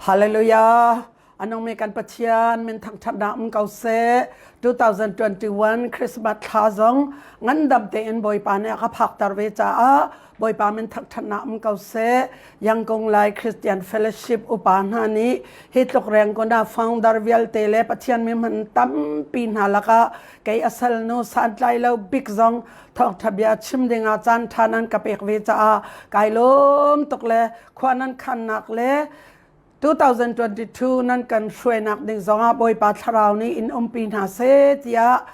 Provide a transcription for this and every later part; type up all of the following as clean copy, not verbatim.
Hallelujah. Anung mi kan Pathian min thangthatnak um ko seh. 2021 Christmas thla zong ngandam tein Bawipa nih a ka phakter ve caah Bawipa min thangthatnak um ko seh. Yangkung Lai Christian Fellowship upa hna nih hi tluk reng ko na founder vialte le Pathian mi hman tampi hna lakah kei asal nu santlai lo bik zong thawngtha bia chim dingah caan ṭha nan ka pek ve caah kai lawm tuk le khua nan khannak le 2022 nan kan hruainak ding zongah Bawipa thlarau nih in umpi hna seh tiah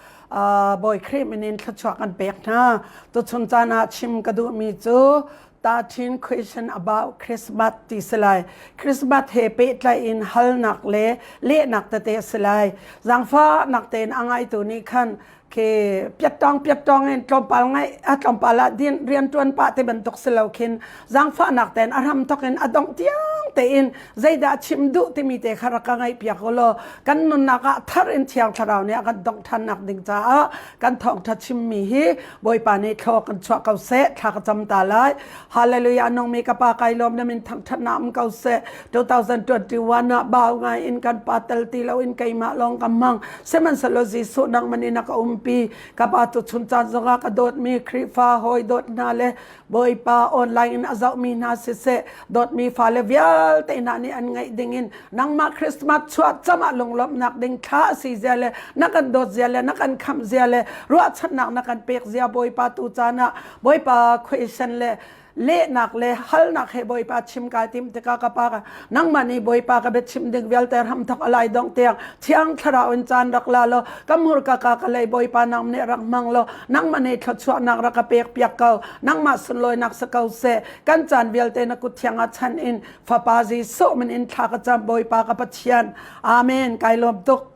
Bawi Khrih min in thluachuah kan pek hna. Tuchun caan ah chim ka duhmi cu 13 question about Christmas ti si lai. Christmas he pehtlai in halnak le lehnak tete si lai. Zaangfahnak tein a ngaitu nih khan ke piattong piattong in tlawmpal ngai a tlawmpal ah din rian tuan pah te bantuk si lo khin zaangfahnak tein a hram thok in a dongh tiang tein zeidah chim duh timi te kha rak ka ngaih piak u law kan nunnak ah thar in thiang thlarau nih a kan dongh thannak ding caah kan thawngtha chimmi hi Bawipa nih thlaw kan chuah ko seh thla ka cam ta lai Hallelujah nungmi ka pa kai lawm na min thangthatnak um ko seh 2021 ah bau ngai in kan pa tel ti lo in keimah lawng ka hmang sihmanhsehlaw Jesuh nangman in a ka umpi ka pa tu chun caan zongah ka dawtmi Khrihfa hawi dawt hna le Bawipa online in a zohmi hna siseh dawtmi fale vialte hna nih an ngaih ding in nangmah Christmas chuah cam ah lunglawmhnak ding thla a si zia le na kan dawt zia le na kan khamh zia le ruahchannak na kan pek zia Bawipa tu caan ah Bawipa question le lehnak le halnak he Bawipa chim kai tim tikah ka pa nangmah nih Bawipa ka biachim ding vialte ram thok alai dong tiang thiang thlarau in caan rak la law ka hmurka ka ka lei Bawipa nang nih rak hmang law nangmah nih thluachuahnak rak ka pek piak ko nangmah sunlawinak si ko seh kan caan vialte na kut thiang ah chan in fapa Jesuh min in thla ka cam Bawipa ka Pathian amen kai lawm tuk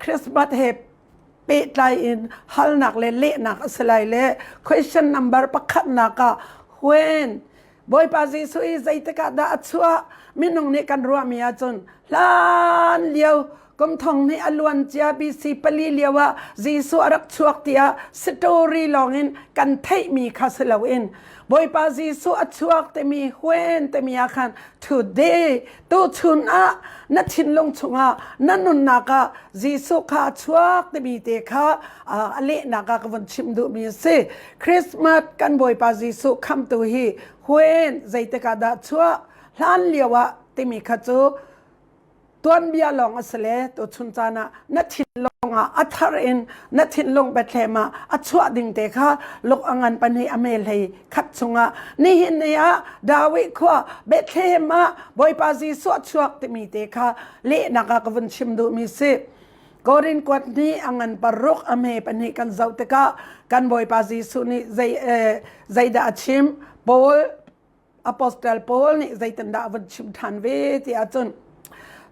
Christmas he pehtlai in halnak le lehnak a si lai le question number pakhatnak ah when Bawipa Jesuh i zeitik ah dah a chuah minung nih kan ruahmi ahcun hlan lio kum thong nih a luan cia BC pali lio ah Jesuh a rak chuak tiah story lawngin kan theihmi kha si loin Bawipa Jesuh a chuak timi when timi ah khan today tuchun ah na thinlung chungah na nunnak ah Jesuh kha a chuak timi te kha a lehnak ah ka vun chim duhmi a si. Christmas kan Bawipa Jesuh khamtu hi when zeitik ah dah chuah hlan lio ah timi kha cu tuanbia lawng a si le tuchun caan ah na thinlung ah a thar in na thinlung Bethlehem ah a chuah ding te kha luk a ngan pahnih a mel hlei khat chungah nihin ni ah David khua Bethlehem ah Bawipa Jesuh a chuak timi te kha lehnak ah ka vun chim duhmi si. Korin kuat nih a ngan paruk a hme pahnih kan zoh tikah kan Bawipa Jesuh nih zei zeidah a chim Paul Apostle Paul nih zeitindah a vun chim ṭhan ve ti ahcun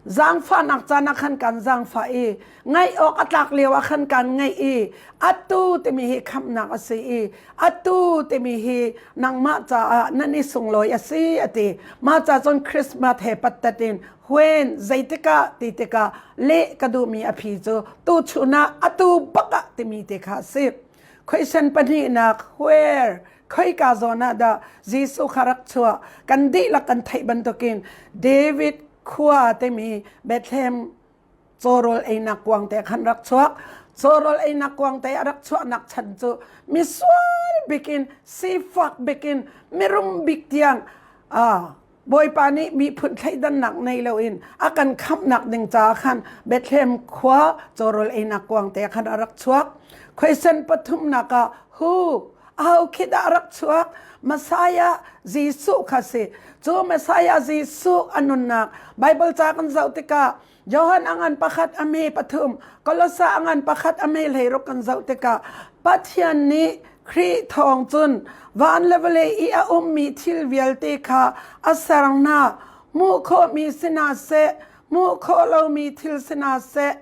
zaangfahnak caan ah khan kan zaangfah i ngaih awk a tlak lio ah khan kan ngaih i atu timi hi khamhnak a si i atu timi hi nangmah caah nan i sunglawi a si a ti mah ca cun Christmas he pattat in when zeitikah ti tikah leh ka duhmi a phi cu tuchun ah atu bak ah timi te kha a si Question pahnihnak where khoika zawn ah dah Jesuh kha rak chuah kan dihlak kan theih bantukin David khua timi Bethlehem cawrawl einak kuang te khan rak chuak cawrawl einak kuang te a rak chuahnak chan cu misual bikin sifak bikin mirum bik tiang Bawipa nih miphun thleidannak nei loin a kan khamhnak ding caah khan Bethlehem khua cawrawl einak kuang te khan a rak chuak. Question pathumnak ah who aho khi dah a rak chuak? Messiah Jesuh kha si. Cu Messiah Jesuh a nunnak Bible ca kan zoh tikah Johan a ngan pakhat a me pathum, Kolosa a ngan pakhat a me hleiruk kan zoh tikah Pathian nih Khrih thawng cun van le vawlei i a ummi thil vialte kha a ser hna. Hmuh khawhmi si hna seh, hmuh khawh lomi thil si hna seh,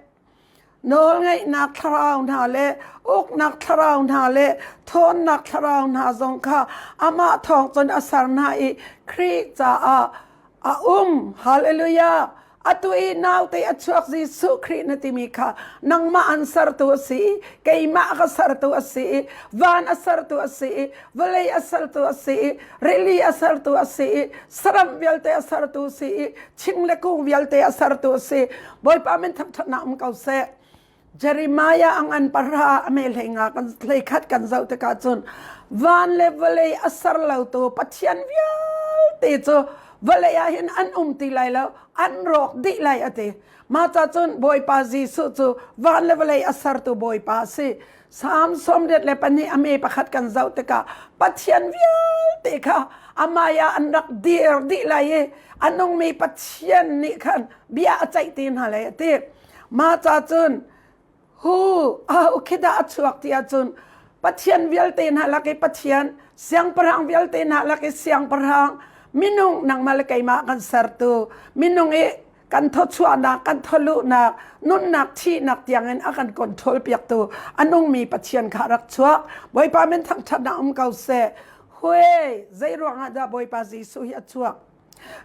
nawlngeihnak thlarau hna le uknak thlarau hna le ṭhawnnak thlarau hna zong kha amah thawng cun a ser hna i Khrih caah a um. Hallelujah! Atu i naute a chuak Jesuh Khrih na timi kha nangmah an sertu a si, keimah ka sertu a si, van a sertu a si, vawlei a sertu a si, rili a sertu a si, saram vialte a sertu a si, thing le kung vialte a sertu a si. Bawipa min thangṭhatnak um ko seh. Jeremiah ang an para a me hlei nga kan hlei khat kan zoh tikah cun van le vawlei a ser lo tu Pathian vialte cu vawlei ah hin an um ti lai lo an rawk dih lai a ti mah ca cun Bawipa Jesuh cu van le vawlei a sertu Bawipa a si Psalm 82 a me pakhat kan zoh tikah Pathian vialte kha amai ah an rak dir dih lai i a nungmi Pathian nih khan bia a ceih ti hna lai a ti. Mah ca cun hu a khidah a chuak ti ahcun Pathian vialte hna lak i Pathian siangpahrang vialte hna lak i siangpahrang minung nangmah le keimah kan sertu minung i kan thawchuahnak kan thawluhnak nunnak thihnak tiangin a kan control piaktu a nungmi Pathian kha rak chuak Bawipa min thangṭhatnak um ko seh huai zei ruangah dah Bawipa Jesuh hi a chuak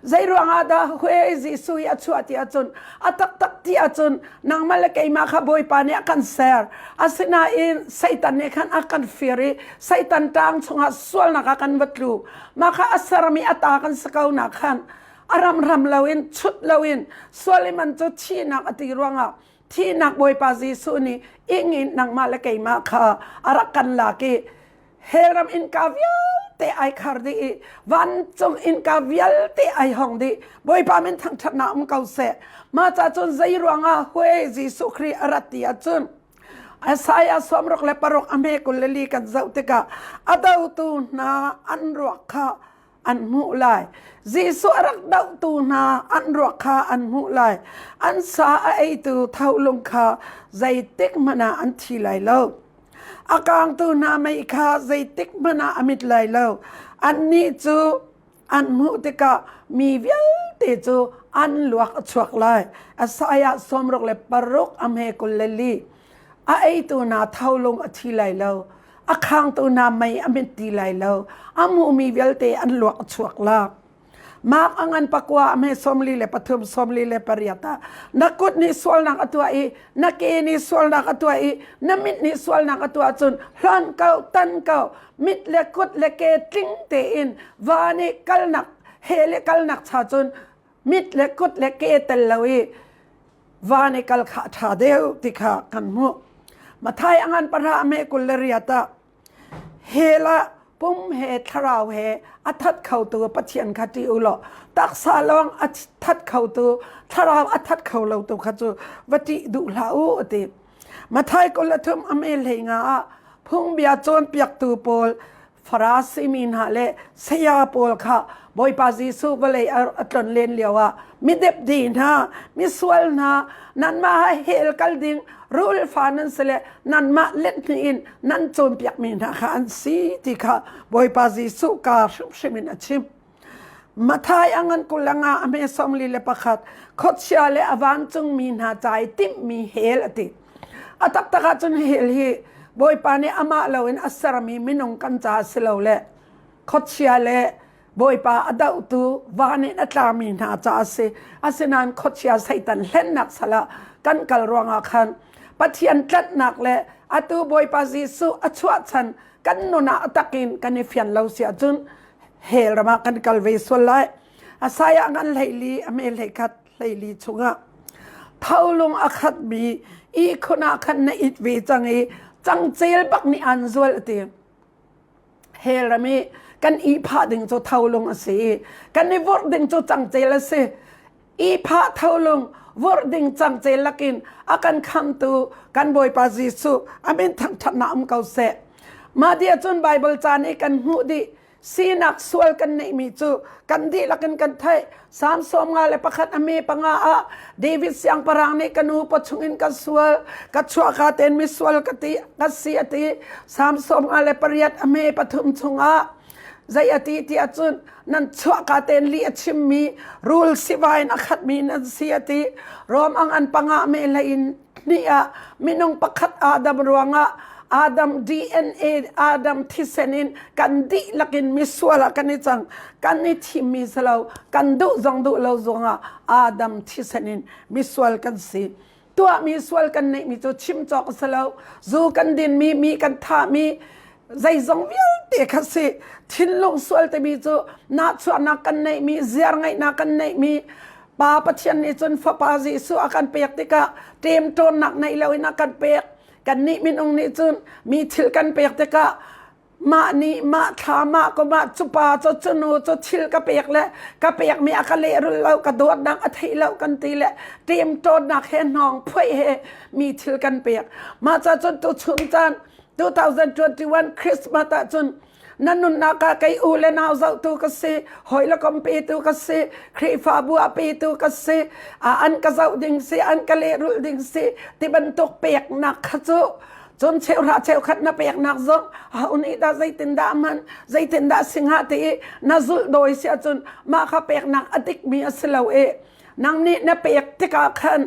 zei ruangah dah huai Jesuh hi a chuah ti ahcun a taktak ti ahcun nangmah le keimah kha Bawipa nih a kan ser asinain Satan nih khan a kan fir i Satan ṭang chungah sualnak ah kan va tlu mah kha a sermi a ta kan si ko nak khan a ramram loin chut loin sual i man cu thihnak a ti ruangah thihnak Bawipa Jesuh nih ingin nangmah le keimah kha a rak kan lak i hell ram innka vialte ai khar dih i vancung innka vialte ai hong dih Bawipa min thangṭhatnak um ko seh mah ca cun zei ruangah huai Jesuh Khrih a rat ti ahcun Isaiah 66 a hme 24 kan zoh tikah a dotu hna an ruak kha an hmuh lai. Jesuh a rak dohtu hna an ruak kha an hmuh lai. An sa a eitu tholung kha zeitik hmanh ah an thi lai lo. A kangtu hna mei kha zeitik hmanh ah a mit lai lo. Annih cu an hmuh tikah mi vialte cu an luak a chuak lai. Isaiah 66 a hme 24. A eitu hna tholung a thi lai lo. A khangtu hna mei a mit ti lai lo. A hmuhmi vialte an luak a chuak lak. Mark a ngan pakua a hme 43 48 ah na kut nih sualnak a tuah i na ke nih sualnak a tuah i na mit nih sualnak a tuah cun hlonh ko tan ko mit le kut le ke tling tein va nih kalnak he le kalnak cha cun mit le kut le ke tel lo i van i kal kha a ṭha deuh ti kha kan hmuh. Mathai a ngan pahra a meh 28 ah hell ah pum he thlarau he a that khotu Pathian kha ṭih u law taksa lawng a that khotu thlarau a that kho lo tu kha cu va ṭih duh hlah u a ti. Mathai 23 a me hlei nga ah phungbia cawnpiaktu pawl Farasi mi hna le saya pawl kha Bawipa Jesuh vawlei a tlon len lio ah midepdi hna, misual hna, nanmah hell kal ding rul fa nan si le nanmah let hnih in nan cawnpiakmi hna kha an si ti kha Bawipa Jesuh ka hrimhrim in a chim. Mathai a ngan 25 a hme 41 khuachia le a vancungmi hna ca i timhmi hell a ti. A taktak ahcun hell hi Bawipa nih amah loin a sermi minung kan ca si lo le khuachia le Bawipa a dohtu van in a tlami hna ca a si. Asinain khuachia Satan hlennak salah kan kal ruangah khan Pathian tlanhnak le atu Bawipa Jesuh a chuah chan kan nun ah a takin kan i fian lo si ahcun hell ram ah kan kal ve sual lai. Isaiah ngan 14 a me 11 hleili chungah tholung a khatmi ihkhun ah khan na it ve cang i cangcel bak nih an zual a ti. Hell ram i kan ihphah ding cu tholung a si i kan i vurh ding cu cangcel a si. Ihphah tholung vurh ding cangcel lakin a kan khamtu kan Bawipa Jesuh a min thangṭhatnak um ko seh. Mah ti ahcun Baibal caan i kan hmuh dih sinak sual kan neihmi cu kan dihlak in kan theih. Psalm 51 a me panga ah David siangpahrang nih ka nu pawchung in ka sual ka chuahka tein misual ka ti ka si a ti. Psalm 58 a me pathum chungah zei a ti ti ahcun nan chuahka tein lih a chimmi rul sivai in a khatmi nan si a ti. Rom ang an panga me hlei in hnih ah minung pakhat Adam ruangah. Adam DNA, Adam thisen in kan dihlak in misual ah kan i cang. Kan i thimmi si lo, kan duh zong duh lo zongah Adam thisen in misual kan si. Tuahmi sual kan neihmi cu chim cawk a si lo. Zu kan dinmi, mi kan thahmi, zeizong vialte kha si. Thinlung sual timi cu nahchuahnak kan neihmi, ziar ngeihnak kan neihmi, Pa Pathian nih cun Fapa Jesuh a kan pek tikah ṭemṭawnnak neih loin a kan pek. Kannih minung nih cun mi thil kan pek tikah mah nih mah thla mah ko mah cu pa cu cu nu cu thil ka pek le ka pekmi a ka lehrulh lo ka dawtnak a theih lo kan ti le ṭemṭawnnak he hnawng phoih he mi thil kan pek. Mah ca cun tuchun caan 2021 Christmas ah cun na nunnak ah kei u le nau zohtu ka si hawi le kom petu ka si Khrihfabu ah petu ka si an ka zoh ding si an ka lehrulh ding si ti bantuk peknak kha cu cun cheuhra cheukhat na peknak zong ho nih dah zeitindah hman zeitindah singa ti i na zulh dawi si ahcun mah kha peknak a dikmi a si lo i nang nih na pek tikah khan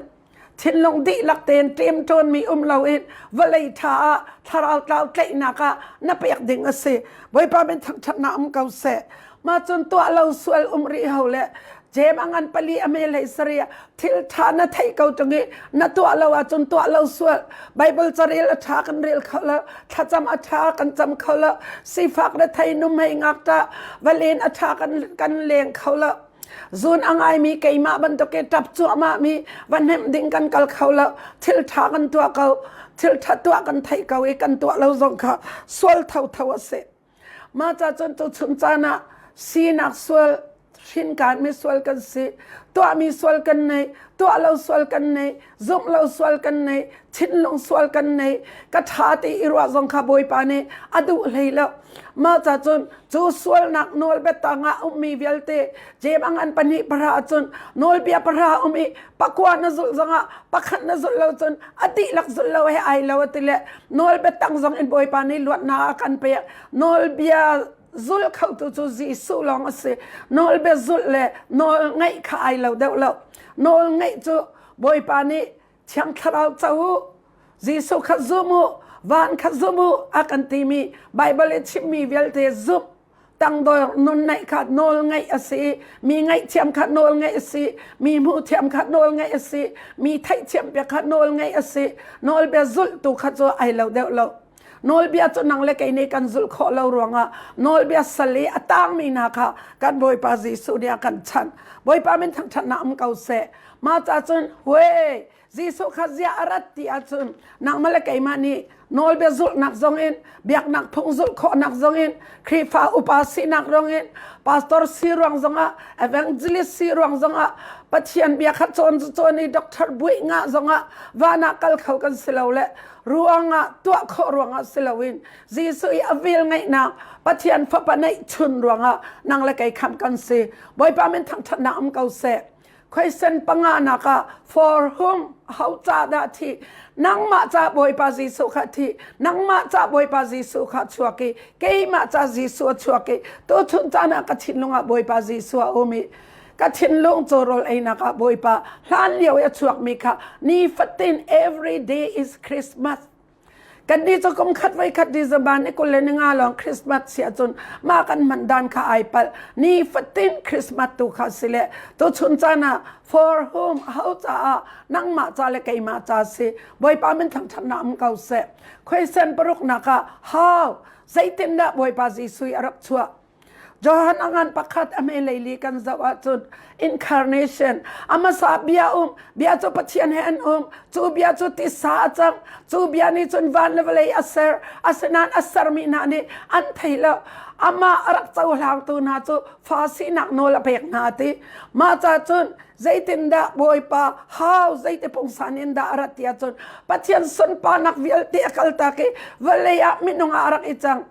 thinlung dihlak tein ṭemṭawnmi um loin vawlei ṭha ah thlarau tlau tlaihnak ah na pek ding a si. Bawipa min thangṭhatnak um ko seh. Mah cun tuah lo sual um rih ho le jem a ngan pali a me hlei sari thil ṭha na theih ko ṭung i na tuah lo ahcun tuah lo sual Bible carel a ṭha kan rel kho lo thlacam a ṭha kan cam kho lo sifak le thei num hei ngakṭah va len a ṭha kan kan leng kho lo Zun a ngaimi keimah bantuk i ṭap cuahmah mi va hnemh ding kan kal kho lo. Thil ṭha kan tuah ko. Thil ṭha tuah kan theih ko i kan tuah lo zong kha sual thotho a si. Mah ca cun tuchun caan ah sinak sual hrinkaan mi sual kan si. Tuahmi sual kan nei, tuah lo sual kan nei, zumh lo sual kan nei, thinlung sual kan nei. Ka ṭha ti i ruah zong kha Bawipa nih a duh hlei lo. Mah ca cun cu sualnak nawlbia tangah ummi vialte Jeim a ngan pahnih pahra cun nawlbia pahra um i pakua na zulh zongah pakhat na zulh lo cun a dihlak zulh lo he ai lo a ti le nawlbia tang zong in Bawipa nih luatnak a kan pek nawlbia zulh khotu cu Jesuh lawng a si nawlbia zulh le nawl ngaih kha ai lo deuh lo nawl ngaih cu Bawipa nih Thiang Thlarau co u Jesuh kha zum u, van kha zum u a kan timi Baibal i chimmi vialte zumh tangdor nun neih kha nawl ngeih a si mi ngaihthiam kha nawl ngeih a si mi hmuhthiam kha nawl ngeih a si mi theihthiam piak kha nawl ngeih a si nawlbia zulhtu kha cu ai lo deuh lo nawlbia cu nang le kei nih kan zulh khawh lo ruangah nawlbia sal i a tangmi hna kha kan Bawipa Jesuh nih a kan chanh Bawipa min thangṭhatnak um ko seh mah ca cun huai Jesuh kha ziah a rat ti ahcun nangmah le keimah nih nawlbia zulhnak zongin biaknak phung zulh khawhnak zongin Khrihfa upa sinak ruangin pastor si ruang zongah evangelist si ruang zongah Pathian bia kha cawn cu cawn i doctor buih ngah zongah van ah kal kho kan si lo le ruangah tuah khawh ruangah si loin Jesuh i a vel ngeihnak Pathian fapa neih chun ruangah nang le kei khamh kan si Bawipa min thangṭhatnak um ko seh Question panganak ah for whom ho ca dah thi nangmah ca Bawipa Jesuh kha thi nangmah ca Bawipa Jesuh kha chuak i keimah ca Jesuh a chuak i tuchun caan ah ka thinlung ah Bawipa Jesuh a um i ka thinlung cu rawl einak ah Bawipa hlan lio i a chuakmi kha nifatin every day is Christmas Kannih cu kum khat voi khat December ni 25 lawng Christmas si ahcun mah kan hman dan kha ai palh. Ni fatin Christmas tu kha si le tuchun caan ah for whom ho caah nangmah ca le keimah ca si Bawipa min thangṭhatnak um ko seh. Khuaisen paruknak ah how zeitindah Bawipa Jesuh a rak chuah? Johan a ngan pakhat a hme li kan zoh ahcun incarnation a hmasa bia um bia cu Pathian he an um cu bia cu tisa a cang cu bia nih cun van le vawlei a ser asinain a sermi hna nih an thei lo amah a rak cohlangtu hna cu fa sinak nawl a pek hna ti mah ca cun zeitindah Bawipa hau zeiti pungsan in dah a rat ti ahcun Pathian sunparnak vialte a kaltak i vawlei ah minung ah a rak i cang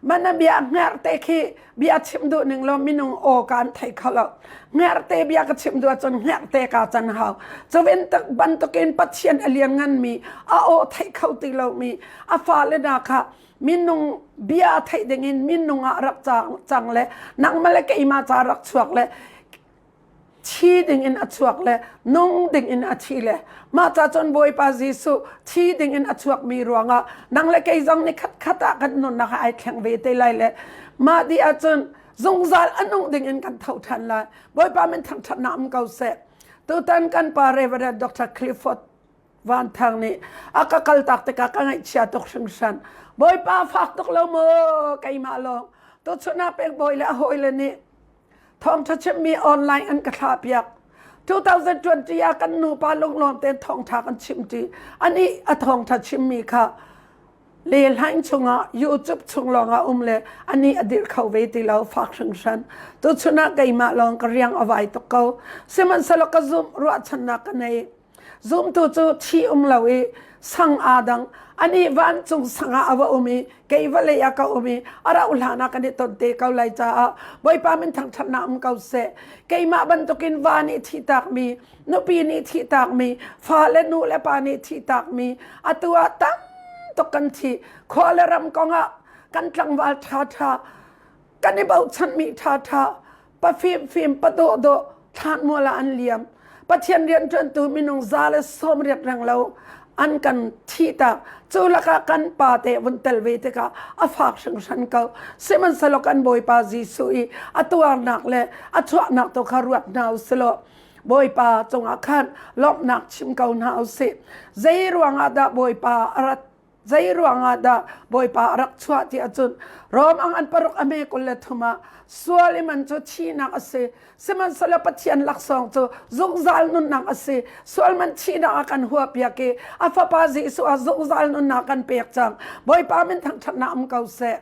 Mana bia hngerhte khi bia chim duh ning law minung aw ka an thei kho lo. Hngerhte bia ka chim duh ahcun hngerhte ka can hau. Cuven bantukin Pathian a liannganmi, a aw thei kho ti lomi, a fale hna kha minung bia theih dingin minung ah rak cang le nangmah le keimah ca rak chuak le. Thi ding in a chuak le nung ding in a thi le mah ca cun Bawipa Jesuh thi ding in a chuakmi ruangah nang le kei zong ni khat khat ah kan nunnak ai thleng ve te lai le mah dih ahcun zungzal a nung ding in kan tho ṭhan lai. Bawipa min thangṭhatnak um ko seh. Tutan kan pa Reverend Dr. Clifford Van Thang nih a ka kaltak tikah ka ngaihchia tuk hringhran. Bawipa fak tuk lo maw keimah lawng. Tuchun ah pek bawi le a hawile nih thawngṭha chimmi online an ka thlah piak. 2020 ah kan nupa lunglawm tein thawngṭha kan chimṭi. Anih a thawngṭha chimmi kha le hlaing chungah YouTube chung lawngah um le anih a dirh kho ve ti lo fak hringhran. Tuchun ah keimah lawng ka riang a vai tuk ko. Sihmanhsehlaw ka zumh ruahchannak ka nei. Zumtu cu thi um lo i sang aa dang. Anih vancung sang ah a va um i kei vawlei ah ka um i a rauh hlan ah kan i ton te ko lai caah Bawipa min thangṭhatnak um ko seh. Keimah bantukin va nih thihtakmi, nupi nih thihtakmi, fale nu le pa nih thihtakmi, atu ah tam tuk kan thi. Khua le ram kongah kan tlangval ṭhaṭha, kan i bochanmi ṭhaṭha, pa fimfim pa dawhdawh thlanmual ah an liam Pathian rianṭuantu minung 180 reng lo an kan thih tak cu lakah kan pa te vun tel ve tikah a fak hringhran ko sihmanhsehlaw kan Bawipa Jesuh i a tuarnak le a chuahnak tu kha ruat hna usilaw Bawipa cungah khan lawmhnak chim ko hna usih zei ruangah dah Bawipa a rat Zei ruangah dah Bawipa a rak chuah ti ahcun Rom ang an paruk a me 23 ah sual i man cu thihnak a si. Sihmanhsehlaw Pathian laksawng cu zungzal nunnak a si. Sual man thihnak a kan huahpiak i a fapa Jesuh ah zungzal nunnak kan pek cang. Bawipa min thangṭhatnak um ko seh.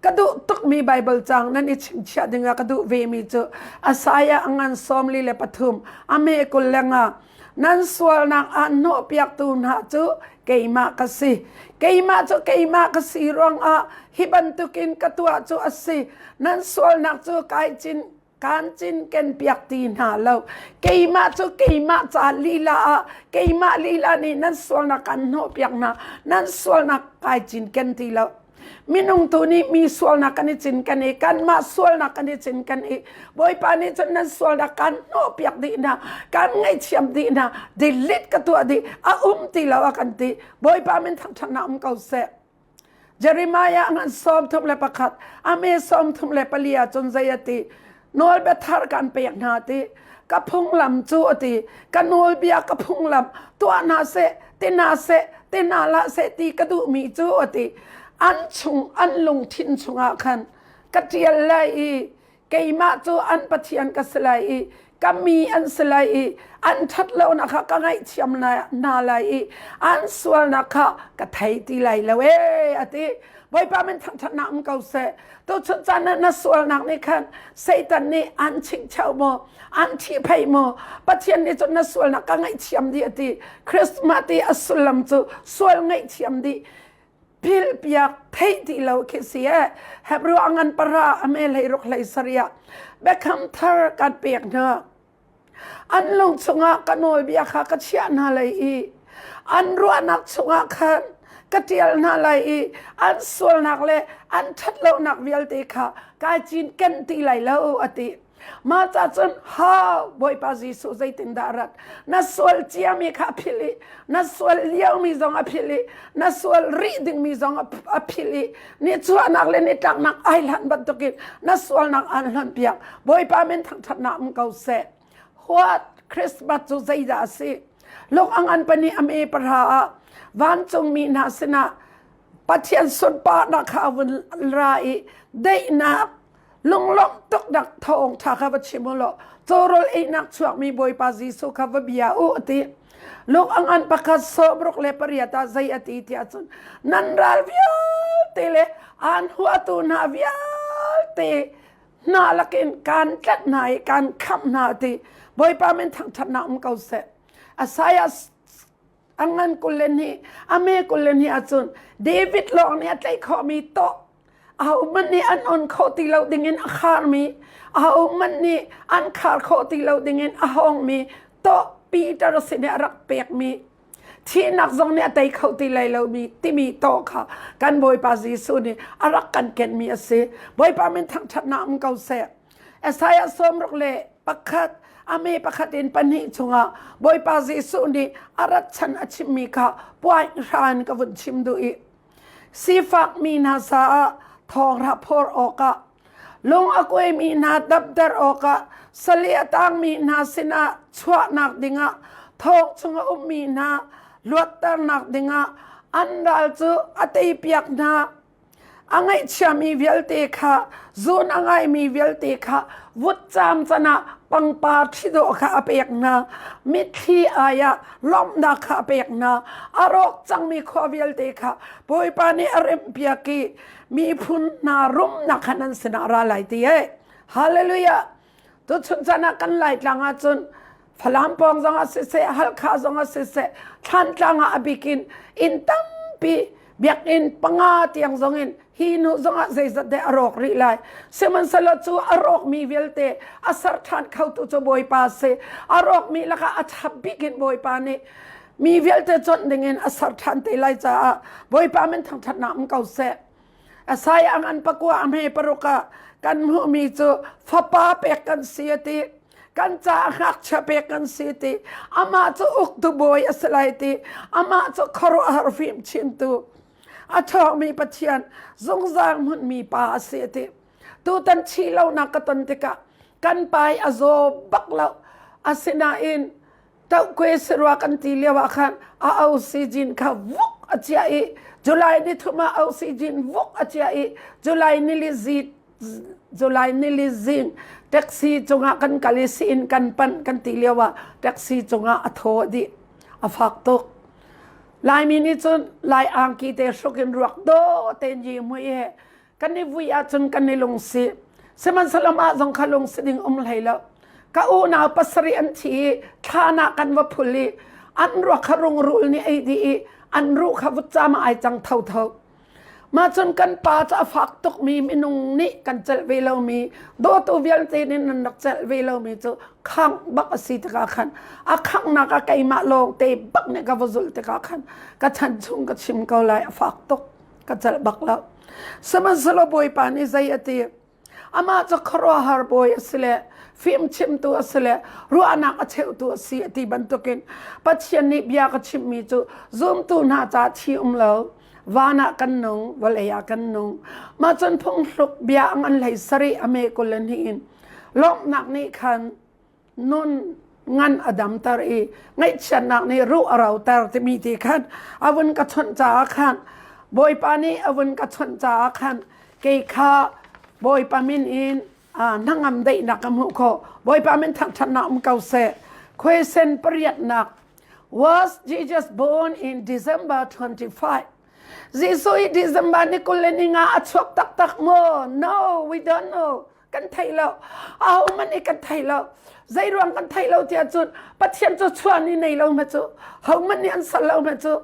Ka duh tukmi Baibal caang nan i chingchiah dingah ka duh vemi cu Isaiah a ngan 43 a me 25 nan sualnak ah hnawhpiaktu hna cu keimah ka si. Keimah cu keimah ka si ruangah hi bantukin ka tuah cu a si. Nan sualnak cu kai cin kaan cinken piak ti hna lo. Keimah cu keimah ca lila ah keimah lila nih nan sualnak kan hnawhpiak hna. Nan sualnak kai cinken ti lo. Minung tu nih mi sualnak kan i cinken i kanmah sualnak kan i cinken i Bawipa nih cun nan sualnak kan hnawhpiak dih hna, kan ngaihthiam dih hna, delete ka tuah dih, a um ti lo a kan ti. Bawipa min thangṭhatnak um ko seh. Jeremiah ngan 31 ame 34 ah cun zei a ti nawlbia thar kan pek hna ti ka phunglam cu a ti ka nawlbia ka phunglam tuah hna seh ti hna seh ti hna hlah seh ti ka duhmi cu a ti an chung an lungthin chungah khan ka ṭial lai i keimah cu an Pathian ka si lai i ka mi an si lai i an ṭhat lonak kha ka ngaihthiam hna lai i an sualnak kha ka thei ti lai lo ee a ti. Bawipa min thangṭhatnak um ko seh. Tuchun caan ah na sualnak nih khan Satan nih an chingcheu maw, an ṭhihphaih maw, Pathian nih cun na sualnak ka ngaihthiam dih a ti. Christmas ti a sullam cu sual ngaihthiam dih philpiak theih ti lo khi si e Hebrew a ngan para a me hlei ruk hlei sariah biakam thar kan pek hna an lung chungah ka nawlbia kha ka chiah hna lai i an ruahnak chungah khan ka ṭial hna lai i an sualnak le an ṭhatlonak vialte kha kai cinken ti lai lo a ti Mah ca cun ha Bawipa Jesuh zeitindah rat na sual ciami kha a philh i na sual liomi zong a philh i na sual rih dingmi zong a philh i nichuahnak le nitlaknak ai hlan bantukin na sualnak aan hlonhpiak Bawipa min thangṭhatnak um ko seh huat Christmas cu zeidah a si lung ang an pani a me pahra ah vancungmi hna sinah Pathian sunparnak kha a vun ra i daihnak lunglawmh tuknak thawngṭha kha va chim u law cawrawl einak chuakmi Bawipa Jesuh kha va bia u a ti. Lung a ngan pakhat 68 ah zei a ti tiah cun nan ral vialte le aan huatu hna vialte hna lakin kaan tlat hna i kaan khamh hna a ti. Bawipa min thangṭhatnak um ko seh. Isaiah a ngan 22 a me 22 ahcun David lawng nih a tlaih khawhmi tawh ahohmanh nih an on khawh ti lo dingin a kharmi ahohmanh nih an khar khawh ti lo dingin a hawngmi tawh Peter sin i a rak pekmi thihnak zong nih a tei kho ti lai lomi timi tawh kha kan Bawipa Jesuh nih a rak kan kenmi a si. Bawipa min thangṭhatnak um ko seh. Isaiah 61. Ame pakhat in pahnih chungah Bawipa Jesuh nih a rat chan a chimmi kha puai hran ka vun chim duh i sifak mi hna caah thawng ra phor awkah lung a kuaimi hna dapter awkah sali a tangmi hna sinah chuahnak dingah thawng chung a ummi hna luatternak dingah an ral cu a teipiak hna. A ngaihchiami vialte kha zun a ngaimi vialte kha vutcam can ah pangpar ṭhi dawh kha a pek hna. Mitthli ai ah lawmhnak kha a pek hna. A rawk cangmi khua vialte kha Bawipa nih a remhpiak i miphun hna rumnak kha nan sinah ra lai ti e. Hallelujah! Tuchun caan ah kan Laitlang ahcun Falam pawng zong ah siseh, Halkha zong ah siseh, Thlantlang ah a bikin inn tampi biakinn panga tiang zong in hi hnu zong ah zeizat deh a rawk rih lai. Sihmanhsehlaw cu a rawkmi vialte a ser ṭhan khotu cu Bawipa si. A rawkmi lakah a chap bik in Bawipa nih mi vialte conh dingin a ser ṭhan te lai caah Bawipa min thangṭhatnak um ko seh. Asai ang an pakua a hme paruk ah kan hmuhmi cu fapa pek kan si a ti. Kan caah ngakchia pek kan si ti. Amah cu uktu bawi a si lai ti. Amah cu khuaruahhar fim chintu. A ṭhawngmi Pathian zungzal hmunmi pa a si a ti. Tutan chi lonak ka ton tikah kan pa i a zaw bak lo. Asinain tohkue sarua kan ti lio ah khan a oxygen kha vuk a chiah i July ni thum ah oxygen vuk a chiah i July nili zi July nili zing taxi cungah kan kal i siin kan panh kan ti lio ah taxi cungah a thaw dih a fak tuk Laimi nih cun Lai angki te hruk in ruak do tein yi mui he kan i vui ahcun kan i lungsi sihmanhsehlaw mah zong kha lungsi ding um hlei lo ka unau pasarih an thi i thlan ah kan va phul i an ruak kha rungrul nih ei dih i an ruh kha vutcam ah ai cang thotho mah cun kan pa cu a fak tukmi minung nih kan celh ve lomi dawtu vialte nih nan rak celh ve lomi cu khangh bak a si tikah khan a khanghnak ah keimah lawng te bak nih ka va zulh tikah khan ka chan chung ka chim ko lai a fak tuk ka celh bak lo sihmanhsehlaw bawipa nih zei a ti amah cu khuaruahhar bawi a si le fimchimtu a si le ruahnak a cheutu a si a ti bantukin Pathian nih bia ka chimhmi cu zumtu hna ca thi um lo van ah kan nung vawlei ah kan nung mah cun phungthluk bia ang an hlei sarih a me kul le hnih in lawmhnak nih khan nun ngan a damter i ngaihchiatnak nih ruh a roter timi ti khan a vun ka chawnh caah khan Bawipa nih a vun ka chawnh caah khan kei kha Bawipa min in hnangam daihnak ka hmuh khawh Bawipa min thangṭhatnak um ko seh Question pariatnak Was Jesus born in December 25? Jesuh i December ni kul le ni nga a chuak taktak maw? No, we don't know. Kan thei lo ahohmanh i kan thei lo zei ruang kan thei lo tiah cun Pathian cu chuah ni nei lo ma cu hohmanh nih an sal lo ma cu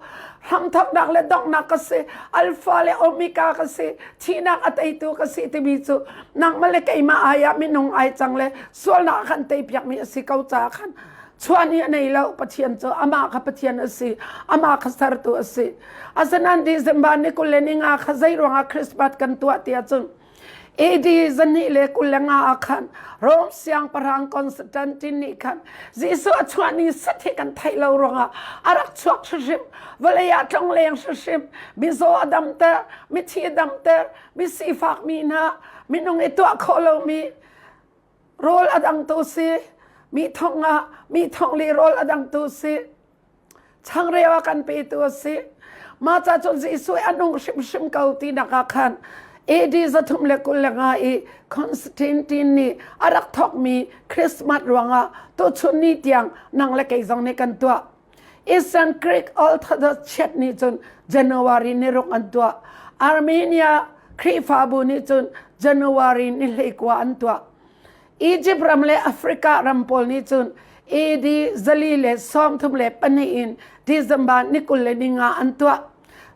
hramthoknak le donghnak ka si alpha le omega ka si thihnak a teitu ka si timi cu nangmah le keimah ai ah minung ai cang le sualnak khan teipiak mi a si ko caah khan chuah ni a nei lo Pathian cu amah kha Pathian a si amah kha sertu a si asinain December ni kul le ni nga kha zei ruangah Christmas kan tuah tiah cun AD 225 ah khan Rom siangpahrang Constantine nih khan Jesuh a chuah ni sat hi kan theih lo ruangah a rak chuak hrimhrim vawlei ah tlongleng hrimhrim mizaw a damter mithi a damter mi sifak mi hna minung i tuah khawh lomi rawl a dangtu si mi thong ah mi thong li rawl a dangtu si changreu a kan petu a si mah ca cun Jesuh a nung hrimhrim ko tinak ah khan AD 325 i Constantine nih a rak thawkmi Christmas ruangah tuchun ni tiang nang le kei zong nih kan tuah. Eastern Greek Orthodox Church nih cun January ni ruk an tuah. Armenia Khrihfabu nih cun January ni hleikua an tuah. Egypt ram le Africa ram pawl nih cun AD 432 in December ni 25 an tuah.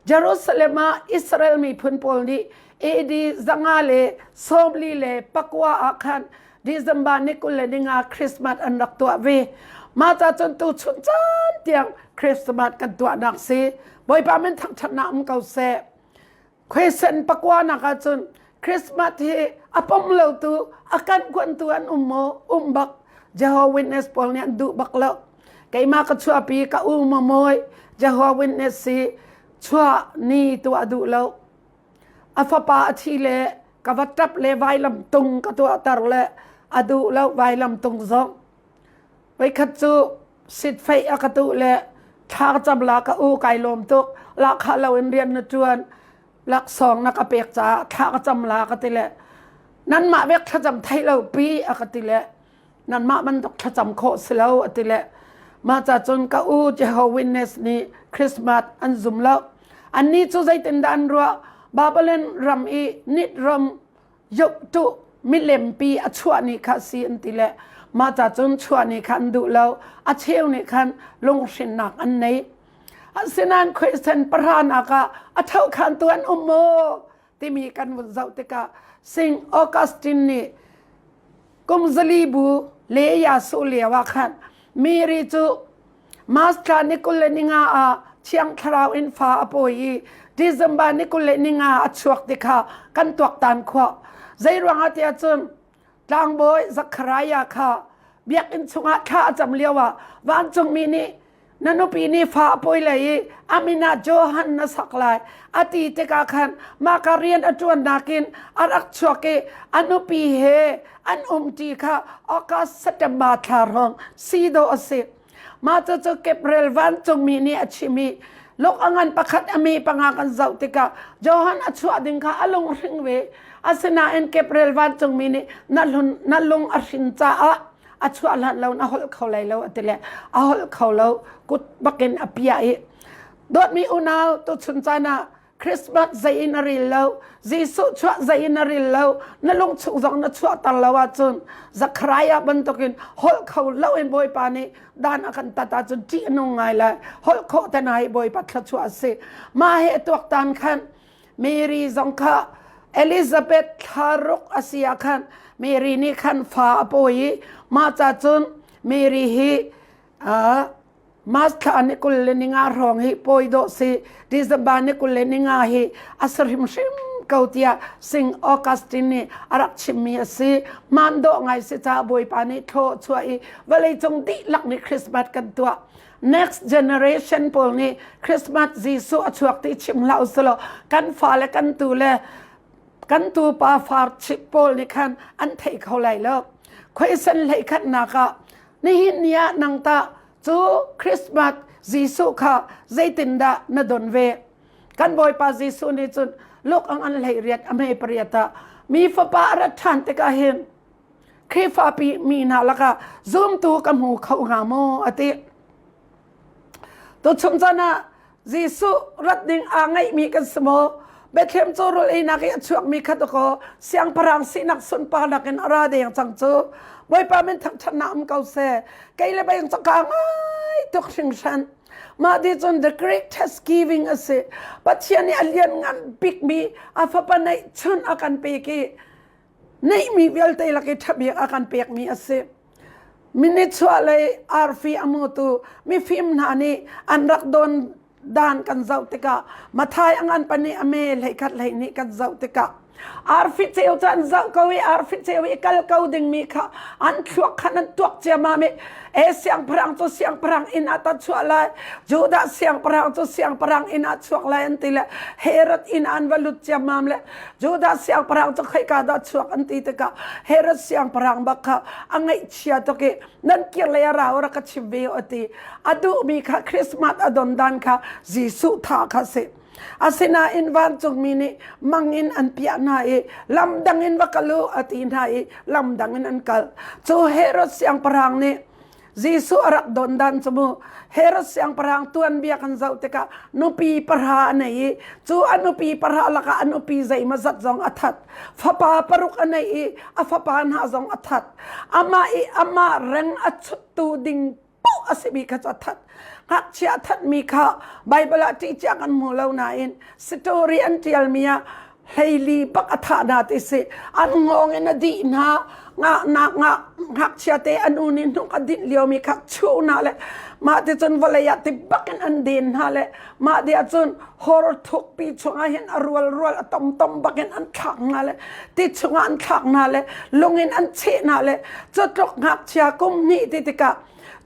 Jerusalem ah Israel miphun pawl nih AD 549 ah khan December ni 25 Christmas an rak tuah ve. Mah ca cun tu chun caan tiang Christmas kan tuahnak si. Bawipa min thangṭhatnak um ko seh. Question pakua nak ahcun Christmas hi a pom lotu a kan kuantu an um maw? Um bak. Jehovah Witness pawl nih an duh bak lo. Keimah ka chuahpi ka u maw mawi Jehovah Witness si chuah ni tuah duh lo. A fapa a thi le ka va ṭap le vailam tung ka tuahter le a duh lo vailam tung zong. Voikhat cu sitfeih a ka tuh le thla ka cam la ka u kai lawm tuk lahkhah loin rian na ṭuan laksawng na ka pek caah thla ka cam la ka ti le nanmah vek thlacam thei lo pi a ka ti le nanmah bantuk thlacam khawh si lo a ti le mah ca cun ka u Jehovah Witness nih Christmas an zum lo annih cu zeitindah an ruah Babylon ram i nit ram yohtuh milempi a chuah ni kha si an ti le mah ca cun chuah ni kha an duh lo a cheu nih khan lunghrinnak an nei asinain Christian pahranak ah a thohkhantu an um maw timi kan vun zoh tikah Saint Augustine nih kum zali bu le Yasu lio ah khan Mary cu March thla ni 25 ah Thiang Thlarau in fa a pawi i December ni 25 a chuak ti kha kan tuaktan khawh. Zei ruangah tiah cun tlangbawi Zachariah kha biakinn chungah thla a cam lioah vancungmi nih na nupi nih fa a pawi lai i a min ah Johan na sak lai a ti tikah khan mah ka rian a ṭuannak in a rak chuak i a nupi he an umṭi kha August September thla hrawng si dawh a si. Mah cucu Gabriel vancungmi nih a chim i luk a ngan pakhat a mi panga kan zoh tikah Johan a chuah ding kha a lung hring ve. Asinain Gabriel vancungmi nih na, hlun, na lung a hrin caah a chuah hlan lo na holh kho lai lo a ti le a holh kho lo kut bakin a piah i dawtmi unau tuchun caan ah Christmas zei in a ril lo, Jesuh chuah zei in a ril lo, na lungchung zong na chuahter lo ahcun Zachariah bantukin holh kho lo in Bawipa nih dan a kan tat ahcun ṭih a nung ngai lai. Holh khawh te hna hi Bawipa thluachuah a si. Mah he tuaktan khan Mary zong kha Elizabeth thla ruk a si ah khan Mary nih khan fa a pawi i mah ca cun Mary hi uh, March thla ni 25 hrawng hi pawi dawh si December ni 25 hi a si hrimhrim ko tiah Sing Augustine nih a rak chimmi a si. Man dawh ngai si caah Bawipa nih thlaw chuah i vawleicung dihlak nih Christmas kan tuah. Next generation pawl nih Christmas Jesuh a chuak ti chim hlah usulaw kan fale kan tu le kan tupa far chip pawl nih khan an thei kho lai lo. Khuaisan hlei khatnak ah Nihin ni ah nang tah cu Christmas Jesuh kha zeitindah na don ve? Kan Bawipa Jesuh nih cun luk ang an hlei riat a hmei pariat ah mi fapa a rat ṭhan tikah hin Khrihfa pi mi hna lakah zumtu ka hmu kho hnga maw a ti. Tuchun caan ah Jesuh rat ding aa ngaihmi kan si maw? Bethlehem cu rawl einak i a chuakmi kha dakaw siangpahrang sinak sunparnak in a ra deng cang cu. Bawipa min thangṭhatnak um ko seh. Kei le beng cu kaa ngai tuk hringhran. Mah ti cun the great thanksgiving a si. Pathian nih a lianngan bikmi a fapa neihchun a kan pek i neihmi vialte lak i ṭhabik a kan pekmi a si. Minichuah lei arfi a hmutu mifim hna nih an rak don dan kan zoh tikah Mathai a ngan pahnih a me 11 12 kan zoh tikah arfi ceu cu an zoh ko i arfi ceu i kal ko dingmi kha an thluak khan an tuak ciammam i e siangpahrang cu siangpahrang inn ah ta chuah lai Judah siangpahrang cu siangpahrang inn ah chuak lai an ti le Herod inn an va lut ciammam le Judah siangpahrang cu khoika dah chuak an ti tikah Herod siangpahrang bak kha a ngaihchia tuk i nan kir lei a ra rak ka chim ve a ti. A duhmi kha Christmas a don dan kha Jesuh tha kha si. Asinain vancungmi nih mang in an piah hna i lam dang in va kal u a ti hna i lam dang in an kal. Cu Herod siangpahrang nih Jesuh a rak don dan cu mu Herod siangpahrang tuanbia kan zoh tikah nupi pahra a nei i cu a nupi pahra lakah a nupi zeimawzat zong a that. Fapa paruk a nei i a fapa hna zong a that. Amah i amah reng a chuttu ding poh a simi kha cu a that. Ngakchia a thatmi kha Bible ah ṭih cia kan hmu lo nain story an ṭialmi ah. hleili bak a thah hna ti si. An ngawng in a dih hna. Ngaknak ngak ngakchia te an u nih hnuk a dinh liomi kha chuh hna le mah ti cun vawlei ah ti bak in an den hna le mah ti ahcun hor thukpi chungah hin a rual rual a tom tom bak in an thlak hna le ti chungah an thlak hna le lung in an cheh hna le cu tluk ngakchia kum hnih ti tikah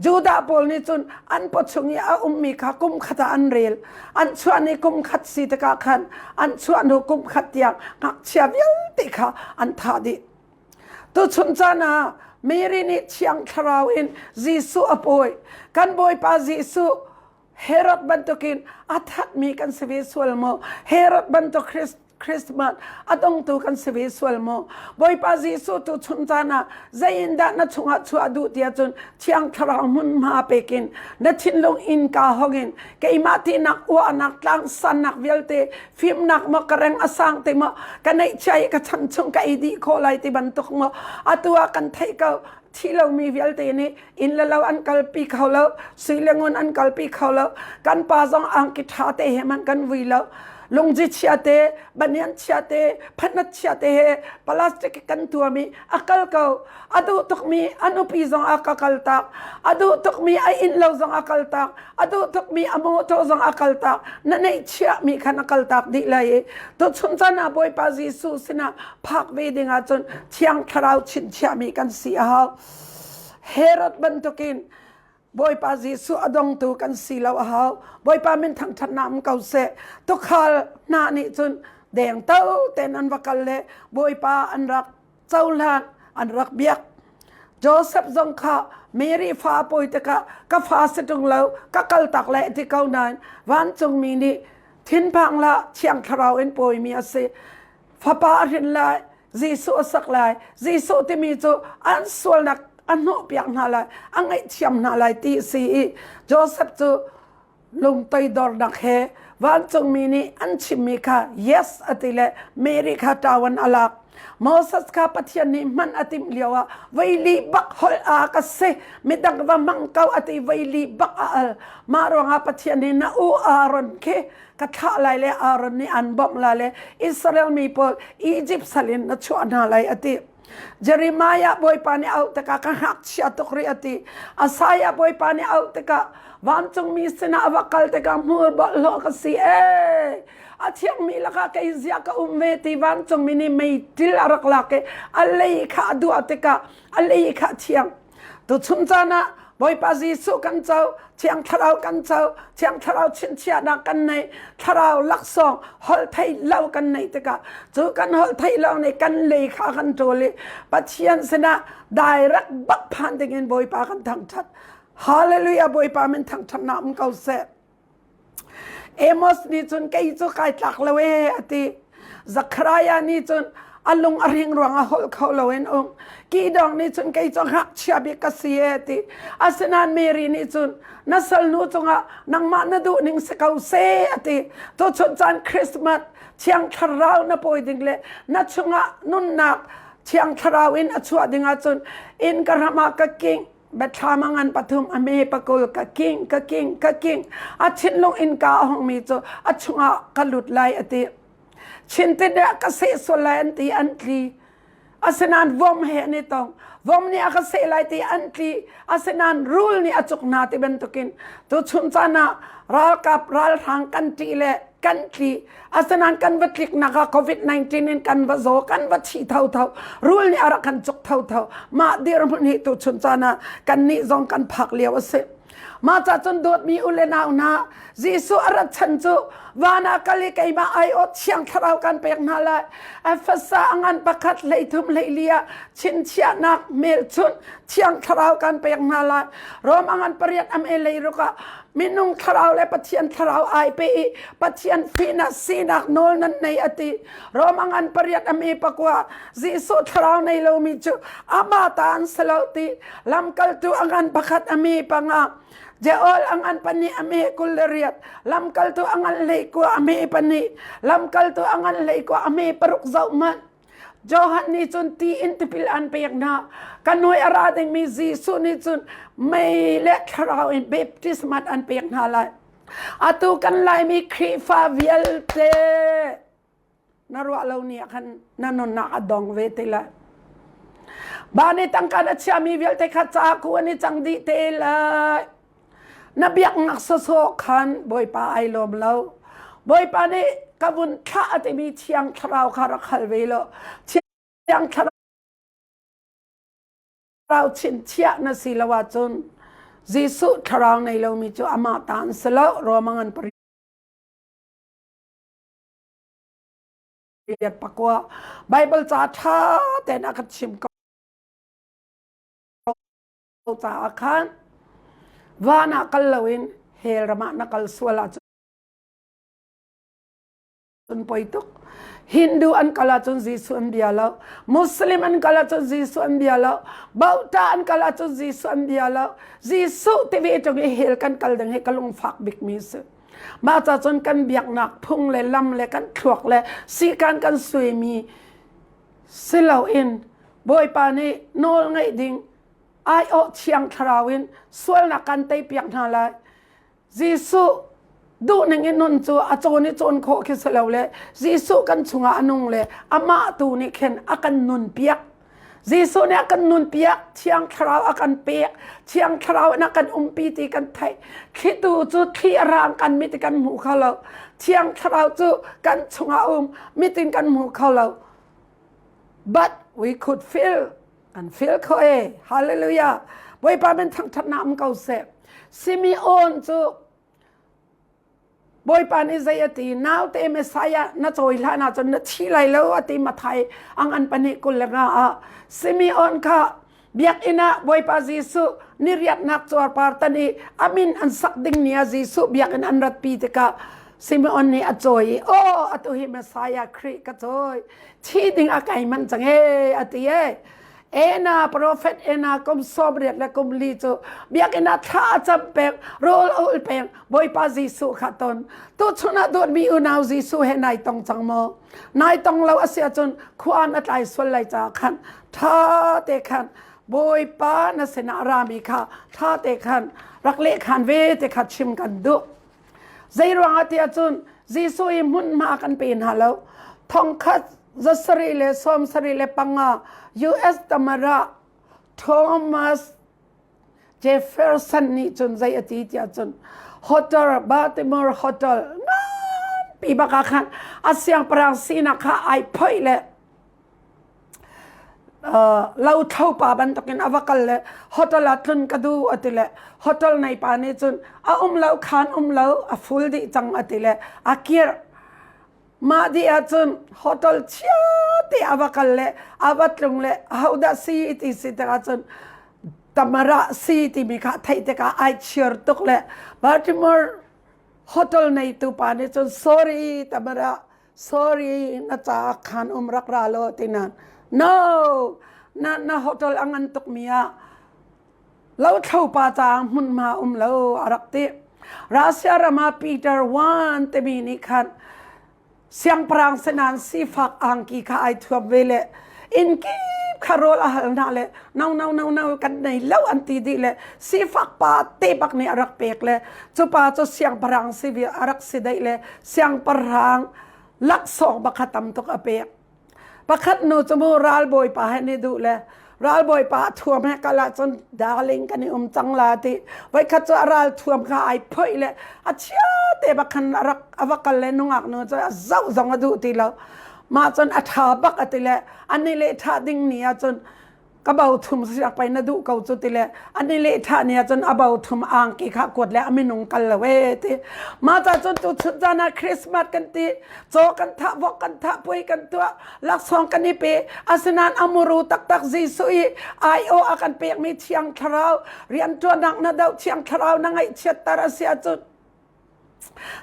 Judah pawl nih cun an pawchung i a ummi kha kum khat ah an rel. An chuah ni kum khat si tikah khan an chuah hnu kum khat tiang ngakchia vialte kha an thah dih. Tuchun caan ah Mary nih Thiang Thlarau in Jesuh a pawi. Kan Bawipa Jesuh Herod bantukin a thatmi kan si ve sual maw? Herod bantuk Christmas a dongtu kan si ve sual maw? Bawipa Jesuh tu chun caan ah zeiindah na chungah chuah duh tiah cun Thiang Thlarau hmunhma pekin na thinlung innka hongin keimah tinak uahnak tlangsannak vialte fimnak maw ka reng a sang te maw ka neihchia i ka chan chung ka ei dih khawh lai ti bantuk maw atu ah kan theih ko thi lomi vialte nih inn le lo an kalpi kho lo sui le ngun an kalpi kho lo kan pa zong angki ṭha te he man kan vui lo lungzi chia te banian chia te phanat chia te he plastic kan tuami a kal ko a duh tukmi a nupi zong a ka kal tak a duh tukmi a inn lo zong a kal tak a duh tukmi a mawtaw zong a kal tak na neih chiahmi khan a kal tak dih lai i tuchun caan ah Bawipa Jesuh sinah phak ve ding ahcun Thiang Thlarau chinchiahmi kan si a hau Herod bantukin Bawipa Jesuh a dongtu kan si lo a hau Bawipa min thangṭhatnak um ko seh tukhal hna nih cun deng to ten an va kal le Bawipa an rak cohlan an rak biak Joseph zong kha Mary fa pawi tikah ka fa si ṭung lo ka kal tak le ti ko nain vancungmi nih thinphang hlah thiang thlarau in pawimi a si fapa a hrin lai Jesuh a sak lai Jesuh timi cu an sualnak a hnawhpiak hna lai a ngaihthiam hna lai ti a si i Joseph cu lungtoidornak he vancungmi nih an chimmi kha yes a ti le Mary kha ṭawan a lak. Moses kha Pathian nih hman a timh lioah veili bak holh a ka si midang va hmang ko a ti veili bak a al. Mah ruangah Pathian nih na u Aaron khi ka thlah lai le Aaron nih an bawmh lai le Israel mi pawl Egypt sal in na chuah hna lai a ti. Jeremiah Bawipa nih auh tikah ka ngakchia tuk rih a ti. Isaiah Bawipa nih auh tikah vancungmi sinah a va kal tikah hmur bawlhhlawh ka si ee. A thiangmi lakah kei zia ka um ve ti vancungmi nih meiṭil a rak lak i a lei kha a duah tikah a lei kha a thiang. Tuchun caan ah Bawipa Jesuh kan co, Thiang Thlarau kan co, Thiang Thlarau chinchiahnak kan nei, Thlarau laksawng holh theih lo kan neih tikah cu kan holh theih lo nih kan lei kha kan ṭawl i Pathian sinah direct bak phan dingin Bawipa kan thangṭhat. Hallelujah Bawipa min thangṭhatnak um ko seh. Amos nih cun kei cu kai tlak lo ee a ti. Zakhariah nih cun a lung a hring ruang a holh kho lo in um. Kidong nih cun kei cu ngakchia bik ka si ee a ti. Asinain Mary nih cun na salnu cungah nangmah na duh ning si ko seh a ti. Tuchun caan Christmas Thiang Thlarau na pawi ding le na chungah nunnak Thiang Thlarau in a chuah ding ahcun inn ka ram ah ka king Biathlam a ngan pathum a me pakul ka king ka king ka king a thinlung innka a hongmi cu a chungah ka lut lai a ti. Chintit ah ka seh sual lai an ti an tli. Asinain vom he an i tong. Vom nih a ka seh lai ti an tli. Asinain rul nih a cuk hna ti bantukin tuchun caan ah ralkap ralhrang kan ṭih le kan tli asinain kan va tliknak ah covid-19 in kan va zaw kan va thi thotho rul nih a rak kan cuk thotho mah dirhmun hi tuchun caan ah kan nih zong kan phak lio a si mah ca cun dawtmi u le nau hna Jesuh a rat chan cu van ah kal i keimah aiawt thiang thlarau kan pek hna lai Efesa a ngan pakhat 13 hleili ah chinchiahnak hmelchunh thiang thlarau kan pek hna lai Rom a ngan pariat am e leiruk ah minung thlarau le Pathian thlarau ai pe i Pathian fihnak sinak nawl nan nei a ti. Rom a ngan pariat a mi pakua Jesuh thlarau nei lomi cu amah ta an si lo ti. Lamkaltu a ngan pakhat a mi panga Jeol a ngan pahnih a mi 28 lamkaltu a ngan 19 a mi pahnih lamkaltu a ngan 19 a mi paruk zoh hmanh Johan nih cun ti in tipil an pek hna. Kan hoi a ra dingmi Jesuh nih cun mei le thlarau in baptism an pek hna lai. Atu kan Laimi Khrihfa vialte Na ruah lo ni ah khan na nunnak a dong ve te lai. Ba nih tangka na chiami vialte kha ca ku an i cang dih te lai. Na biaknak sawsawh khan Bawipa ai lawm lo. Bawipa nih ka vun thlah a timi Thiang Thlarau kha rak hal ve law Thiang Thlarau chinchiah na si lo ahcun Jesuh Thlarau nei lomi cu amah ta an si lo. Roma ngan pariat pakua Bible ca ṭha tein a kan chim ko caah khan van ah kal loin hell ram ah na kal sual ahcun poi tuk. Hindu an kal ahcun Jesuh an bia lo. Muslim an kal ahcun Jesuh an bia lo. Bauta an kal ahcun Jesuh an bia lo. Jesuh ti ve ṭung i hell kan kal ding hi ka lungfak bikmi si. Mah ca cun kan biaknak phung le lam le kan thluak le sikan kan suimi si loin Bawipa nih nawl ngeih ding aiawh thiang thlarau in sualnak kan teipiak hna lai. Jesuh duhning in nun cu a cawn i cawn khawh khi si lo le Jesuh kan chungah a nung le amah tu nih khin a kan nunpiak. Jesuh nih a kan nunpiak, Thiang Thlarau a kan pek, Thiang Thlarau in a kan umpi ti kan theih. Thlitu cu thli a rang kan mit kan hmu kho lo. Thiang Thlarau cu kan chungah um, mit in kan hmu kho lo. But we could feel kan feel kho e. Hallelujah. Bawipa min thangthatnak um ko seh. Simeon cu Bawipa nih zei a ti naute Messiah na cawi hlan ahcun na thi lai lo a ti Mathai ang an pahnih 25 ah Simeon kha biakinn ah Bawipa Jesuh ni riatnak cuarpar tan i a min an sak ding ni ah Jesuh biakinn an ratpi tikah Simeon nih a cawi i aw atu hi Messiah Khrih ka cawi thi ding a kai manh cang e a ti e Ena prophet Ena kum 80 le kum li cu biakinn ah thla a cam peng rawl a ul peng Bawipa Jesuh kha ton tuchun ah dawtmi unau Jesuh he nai tong cang maw nai tong lo a si ahcun khua na tlai sual lai caah khan tha te khan Bawipa na sinah rami kha tha te khan rak leh khan ve te kha chim kan duh Zeiruangah tiah cun Jesuh i hmunhma kan pe hna lo. Thongkhat zasarih le sawmsarih le panga US Tamara Thomas Jefferson nih cun zei a ti tiah cun Hotel Baltimore Hotel nganpi bak ah khan a siangpahrang sinak kha ai phoih le lothlo pa bantukin a va kal le hotel ah tlun ka duh a ti le hotel nei pa nih cun a um lo khan um lo a full dih cang a ti le a kir mah dih ahcun hotel chia te a va kal le a va tlung le ahodah si ti si tikah cun tamara si timi kha theih tikah ai chir tuk le Baltimore hotel neitu pa nih cun sorry tamara sorry na caah khan um rak ra law ti nan no na na hotel a ngan tuk mi ah lothlo pa caah hmunhma um lo a rak ti Russia ram ah Peter I timi nih khan siangpahrang sinan sifak angki kha ai thuam ve le inn kip kha rawl a hal hna le no no no no kan nei lo an ti dih le sifak pa te bak nih a rak pek le cu pa cu siangpahrang si a rak si daih le siangpahrang laksawng bak kha tam tuk a pek pakhat nu cu mu ralbawi pa he ni duh le ralbawi pa thuam he kal ahcun darling kan i um cang la ti voikhat cu a ral thuam kha ai phoih le a chia te bak khan a rak a va kal le nungak nu cu a zoh zong a duh ti lo mah cun a ṭha bak a ti le ani le ṭha ding ni ahcun ka bo thum siak pei na duh ko cu ti le ani le ṭha ni ahcun a bo thum angki kha kuat le a minung kal lo e ti mah ca cun tu chun zan ah Christmas kan ti caw kan thah vok kan thah puai kan tuah laksawng kan i pe asinain a muru taktak Jesuh i ai-aw a kan pekmi Thiang Thlarau rianṭuannak na doh Thiang Thlarau na ngaihchiatter a si ahcun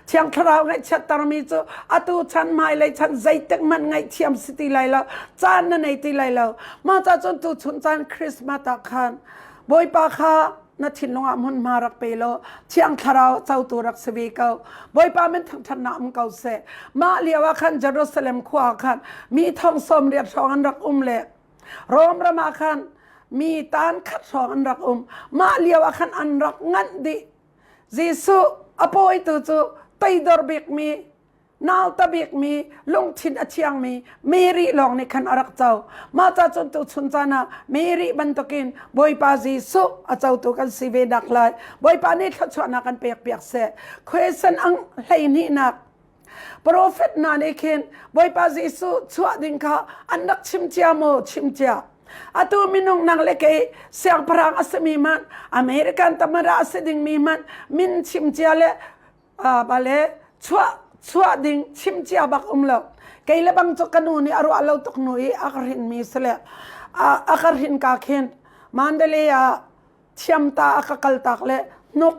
Thiang Thlarau ngaihchiattermi cu atu chan hmailei chan zeitik hmanh ngaihthiam si ti lai lo caan na nei ti lai lo mah ca cun tuchun caan Christmas ah khan Bawipa kha na thinlung ah hmunhma rak pe law Thiang Thlarau cotu rak si ve ko Bawipa min thangṭhatnak um ko seh mah lio ah khan Jerusalem khua ah khan mi thong sawm riat hrawng an rak um le Rom ram ah khan mi tan khat hrawng an rak um mah lio ah khan an rak nganh dih Jesuh a pawitu cu toidor bikmi Nauta bikmi lungthin a thiangmi Mary lawng nih khan a rak co. Mah ca cun tuchun caan ah Mary bantukin Bawipa Jesuh a cotu kan si ve nak lai. Bawipa nih thluachuahnak kan pek piak seh. Khuaisen ang hleihnihnak Profet hna nih khin Bawipa Jesuh chuah ding kha an rak chim cia maw? Chim cia. Atu minung nang le kei siangpahrang a simi hmanh American tamara a si dingmi hmanh min chim cia le bale chuah chuah ding chim cia bak um lo. Kei le bang cu ka nu nih a ruah lo tuk nu i a ka hrinmi si le a ka hrin ka khin Mandalay ah thiamta a ka kaltak le hnuk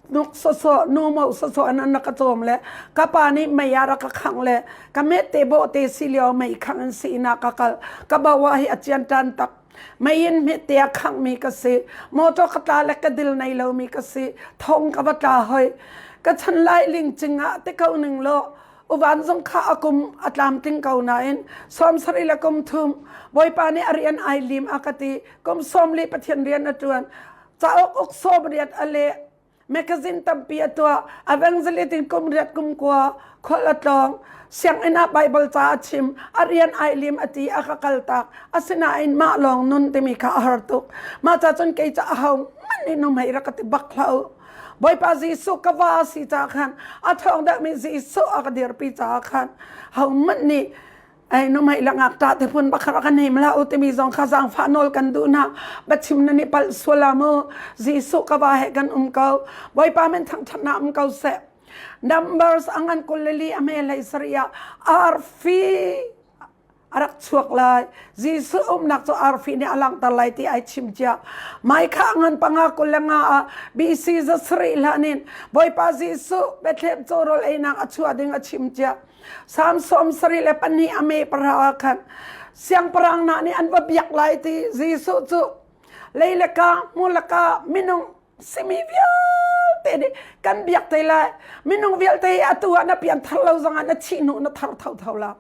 hnuk sawsawh nu mo sawsawh an an ka cawm le ka pa nih mei ah rak ka khangh le ka met te bawh te si lio mei khangh in si ina ka kal ka bawa hi a cian tan tak mei in hmet te a khangh mi ka si motor ka tla le ka dil nei lo mi ka si thong ka va tla hoi ka chan lai ling ching ah te ko ning lo uvan zong kha a kum a tlamtling ko nain 70 le kum thum bawipa nih a rian ai lim a ka ti kum sawm li pathian rian a tuan cauk uk sawm riat a leh magazine tampi a tuah evangelist in kum riat kum kua khual a tlawng sianginn ah bible ca a chim a rian ai lim a ti a ka kal tak asinain mah lawng nun timi kha a har tuk mah ca cun kei ca a ho man nih num hei rak ka ti bak hlah u Bawipa Jesuh ka va si ca khan a thawng deuhmi Jesuh a ka dirpi caah khan hohmanh nih ai nu mei langak ta te phun bakhar kan him la u timi zong kha zaangfah nawl kan duh na bachim na ni pal suala mu Jesuh ka va he kan um ko Bawipa min thangthat na um ko seh Numbers angan kuleli ame lei saria arfi a rak chuak lai Jesuh umnak cu arfi nih a langhter lai ti ai chim cia Maikha ngan panga 25 ah BC 7 hlan in Bawipa Jesuh Bethlehem cawrawl einak a chuah ding a chim cia Salm 72 a me para ah khan siangpahrang hna nih an va biak lai ti Jesuh cu lei le ka hmu le ka minung simi vialte nih kan biak te lai minung vialte atu ah na pianthar lo zongah na thih hnu na thar thotho la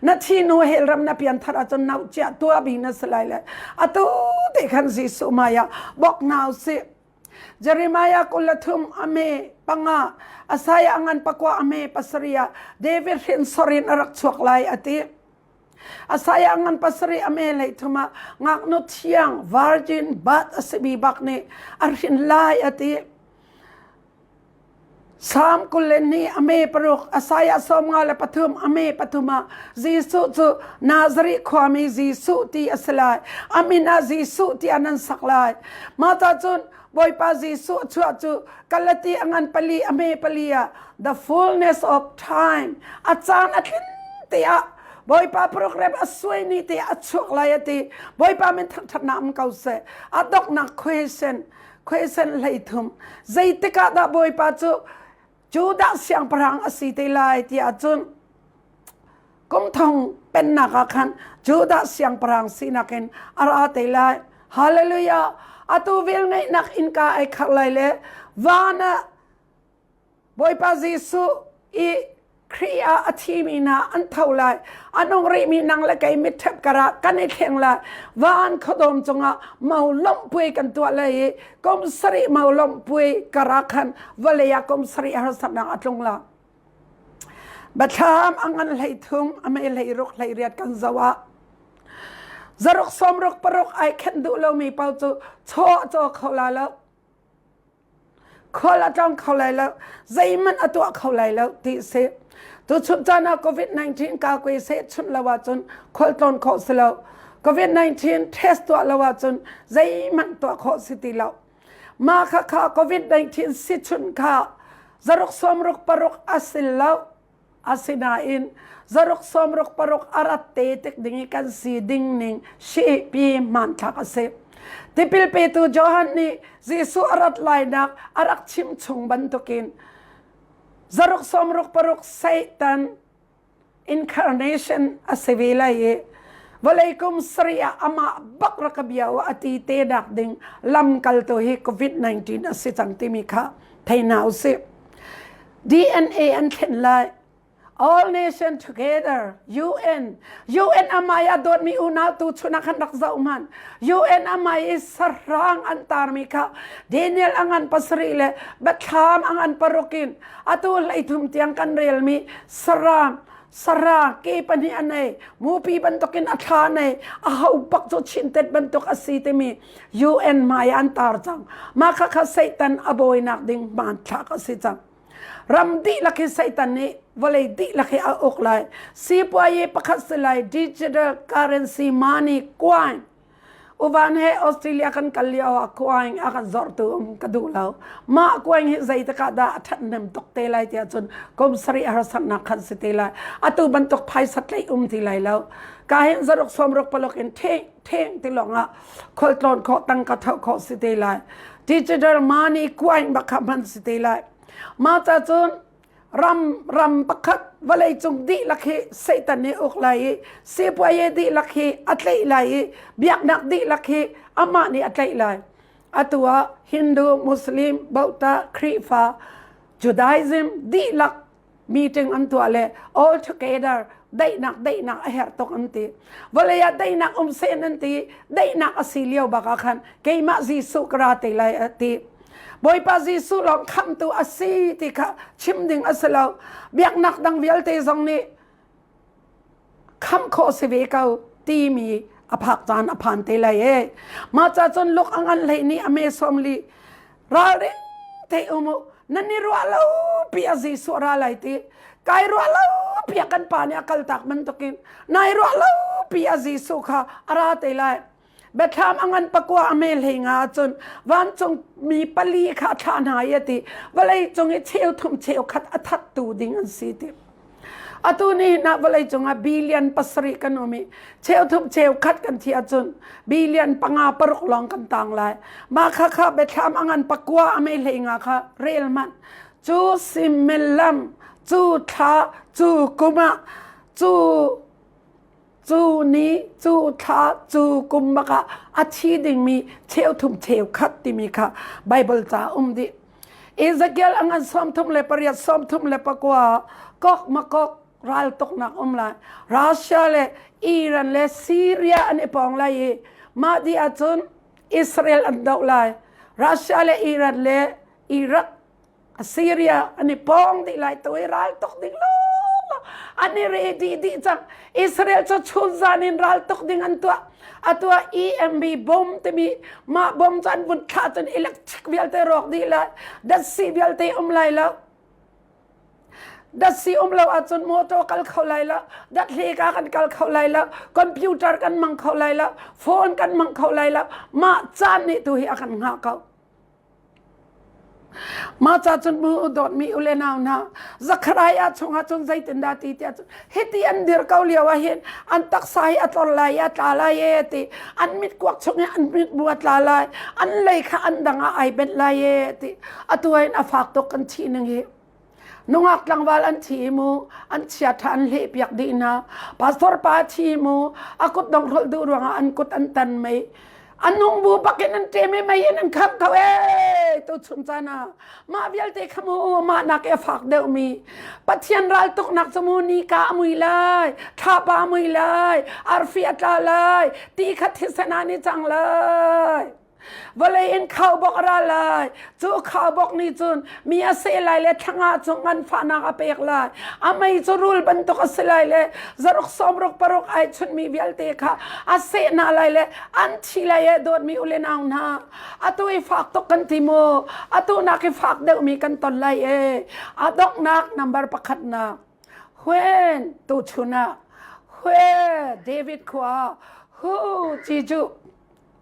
Na thi nu helram na pianthar ahcun nau chia tua bi na si lai le atu te khan Jesuh maya bok nau si Jeremiah 33 ame panga Isaiah angan pakua ame pasaria David hrin sorin a rak chuak lai ati Isaiah angan pasari ame lei thuma ngaknu thiang virgin bat asibi bak nih a hrin lai ati Salm 22 a me paruk, Isaiah 53 a me pathum ah Jesuh cu Nazareth khuami Jesuh ti a si lai. A min ah Jesuh tiah nan sak lai. Mah ca cun Bawipa Jesuh a chuah cu Galati a ngan pali a me pali ah the fullness of time a caan a tlin te ah Bawipa program a suai ni te a chuak lai a ti. Bawipa min thangṭhatnak um ko seh. A donghnak question khuaisen 13 zeitik ah dah Bawipa cu Judah siangpahrang a si te lai tiah cun kum thong pennak ah khan Judah siangpahrang sinak in a ra te lai. Hallelujah! Atu vel ngeihnak innka ai khar lai le van ah Bawipa Jesuh i Khrih ah a thimi hna an tho lai. A nung rihmi nang le kei mitṭhep karah kan i thleng lai. Van khuadawm cungah mau lawmhpuai kan tuah lai i kum sarih mau lawmhpuai karah khan vawlei ah kum sarih harsatnak a tlung la. Biathlam a ngan hlei thum, a mei hlei ruk hlei riat kan zoh ah zaruk sawm ruk paruk ai khenh duh lomi paoh cu chaw a caw kho la lo. Khual a tlawng kho lai lo, zeihmanh a tuah kho lai lo ti a si. Tuchun caan ah COVID-19 kakwe seh chunh lo ahcun khual tlawn khawh si lo. COVID-19 test tuah lo ahcun zeihmanh tuah khawh si ti lo. Mah kha kha COVID-19 si chunh kha zaruk sawmruk paruk a si lo. Asinain zaruk sawmruk paruk a rat te tik ding i kan si ding ning pi hmanthlak a si. Tipil petu Johan nih Jesuh a rat lainak a rak chim chung bantukin zaruk sawmruk paruk Satan incarnation a si ve lai i vawlei kum sarih ah amah bak rak ka bia u a ti te nak ding lamkaltu hi COVID-19 a si cang timi kha thei hna usih. DNA an thlen lai. All nation together, UN. UN amai a dawtmi unau tu chun ah khan rak zoh hmanh. UN amai i sahrang an tarmi kha Daniel a ngan pasarih le Biathlam a ngan paruk in atu hleithum tiang kan relmi saram sara ke pahnih a nei mupi bantukin a thla nei a ho bak cu chintet bantuk a si timi UN hmai an tar cang mah kha kha Satan a bawinak ding hmanthlak a si cang Ram dihlak hi Satan nih vawlei dihlak hi a uk lai. Sipuayi pakhat si lai digital currency money coin. Uvan he Australia kan kal lio ah coin a kan zortu um ka duh lo. Mah coin hi zeitikah dah a ṭhathnem tuk te lai tiah cun kum sarih harsatnak khan si te lai. Atu bantuk phaisa tlaih um ti lai lo. Ka hin zaruk sawmruk paluk in theng theng ti lawng ah khualtlawn khawh tangka tho khawh si te lai. Digital money coin bak kha hman si te lai. Mah ca cun ram ram pakhat vawlei cung dihlak hi Satan nih uk lai i sipuaye dihlak hi a tlaih lai i biaknak dihlak hi amah nih a tlaih lai. Atu ah Hindu, Muslim, Bauta, Khrihfa, Judaism dihlak meeting an tuah le all together daihnak daihnak a herh tuk an ti. Vawlei ah daihnak um sen an ti daihnak a si lio bak ah khan keimah Jesuh ka ra te lai a ti. Bawipa Jesuh lawng khamhtu a si ti kha chim ding a si lo. Biaknak dang vialte zong nih khamh khawh si ve ko timi a phak caan a phan te lai e. Mah ca cun luk a ngan hlei nih a me sawm li ralring te um u nan i ruah lo pi a Jesuh ra lai ti kai ruah lo pi a kan pa nih a kaltak bantukin nai ruah lo pi a Jesuh kha a ra te lai. Biathlam a ngan pakua a me hlei nga ahcun vancung mi pali kha a thlah hna i a ti vawlei cung i cheu thum cheu khat a thattu ding an si ti. Atu ni hin ah vawlei cungah billion pasarih kan um i cheu thum cheu khat kan thi ahcun billion panga paruk lawng kan tang lai. Mah kha kha biathlam a ngan pakua a me hlei nga kha rel hmanh. Cu similam, cu thla, cu kum ah, cu Cu ni, cu thla, cu kum bak ah a thi dingmi cheuthum cheukhat timi kha Bible ca um dih. Ezekiel a ngan 38 34 kok makok raltuknak um lai. Russia le Iran le Syria an i pong lai i mah dih ahcun Israel an doh lai. Russia le Iran le Iraq Assyria an i pawng dih lai to i ral tuk ding lawng an i re dih dih cang Israel cu chun zan in ral tuk ding an tuah atu ah EMB bomb timi mah bomb cu an vun thlah cun electric vialte rawk dih lai datsi vialte um lai lo datsi um lo ahcun motor kal kho lai lo dathle ka kan kal kho lai lo computer kan mang kho lai lo phone kan mang kho lai lo mah caan nih tu hi a kan hngah ko Mah ca cun mu dawtmi u le nau hna Zakhariah chungah cun zeitindah ti tiah cun hiti an dir ko lio ah hin an taksa hi a tlor lai i a tla lai e ti an mit kuak chung i an mit bu a tla lai an lei kha an dang ah ai benh lai e ti atu ah hin a fak tuk kan thih ning hi Nungak tlangval an thi mu, an chiaṭha an hlehpiak dih hna. Pastor pa thi mu, a kut dong hrolh duh ruangah an kut an tan mei. An nung bu bakin an ṭem i mei in an khangh ko ee tu chun caan ah mah vialte kha mu mah nak i a fak deuhmi Pathian raltuknak cu mu nika a mui lai thlapa a mui lai arfi a tla lai ti kha thisen ah ni cang lai Vawlei in khaubawk a ra lai. Cu khaubawk nih cun mi a seh lai le thlanga cu nganfahnak a pek lai. A mei cu rul bantuk a si lai le zaruk sawmruk paruk ai chunhmi vialte kha a seh hna lai le an thi lai e dawtmi u le nau hna. Atu i fak tuk kan ti mu. Atu nak i fak deuhmi kan ton lai e. A donghnak number pakhatnak. When tuchun ah Where David khua Who Jeju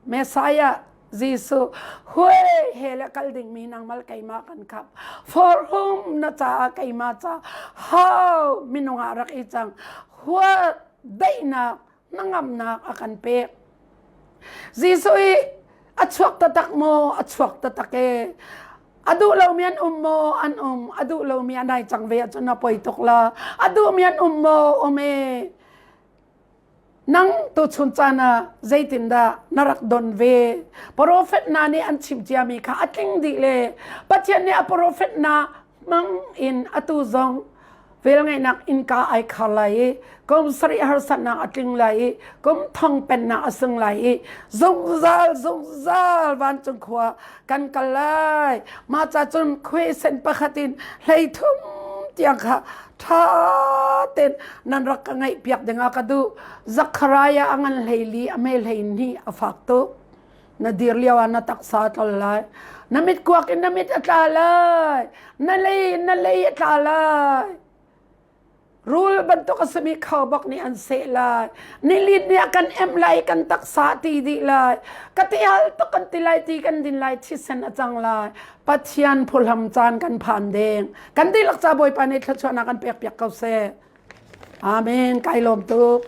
Messiah Jesuh hui he le kal dingmi nangmal keimah kan khap for whom na caah keimah ca how minung ah rak i cang huat daihnak hnangamnak a kan pek Jesuh i a chuak taktak maw a chuak taktak e a duh lomi an um maw an um a duh lomi an ai cang ve ahcun a poi tuk la a duhmi an um maw um e Nang tuchun caan ah zeitindah na rak don ve? Profet hna nih an chim ciami kha a tling dih le Pathian nih a profet hna hmang in atu zong. Velngeihnak innka ai khar lai i kum sarih harsatnak a tling lai i kum thong pennak a sung lai i zungzal zungzal vancung khua kan kal lai. Mah ca cun khuaisen pakhat in 30 tiang kha ṭha tein nan rak ka ngaih piak dingah ka duh. Zakhariah a ngan 14 a hme 12 a fak tuk. Na dir lio ah na taksa a tlol lai. Na mit kuak in na mit a tla lai. Na lei in na lei a tla lai. Rul bantuk a simi khaubawk nih an seh lai. Nilin nih a kan emh lai, kan taksa a ti dih lai. Ka ti hal tuk kan ti lai, ti kan din lai, thisen a cang lai. Pathian phuhlam caan kan phan deng. Kan dihlak ca Bawipa nih thluachuahnak kan pek piak ko seh. Amen. Kai lawm tuk.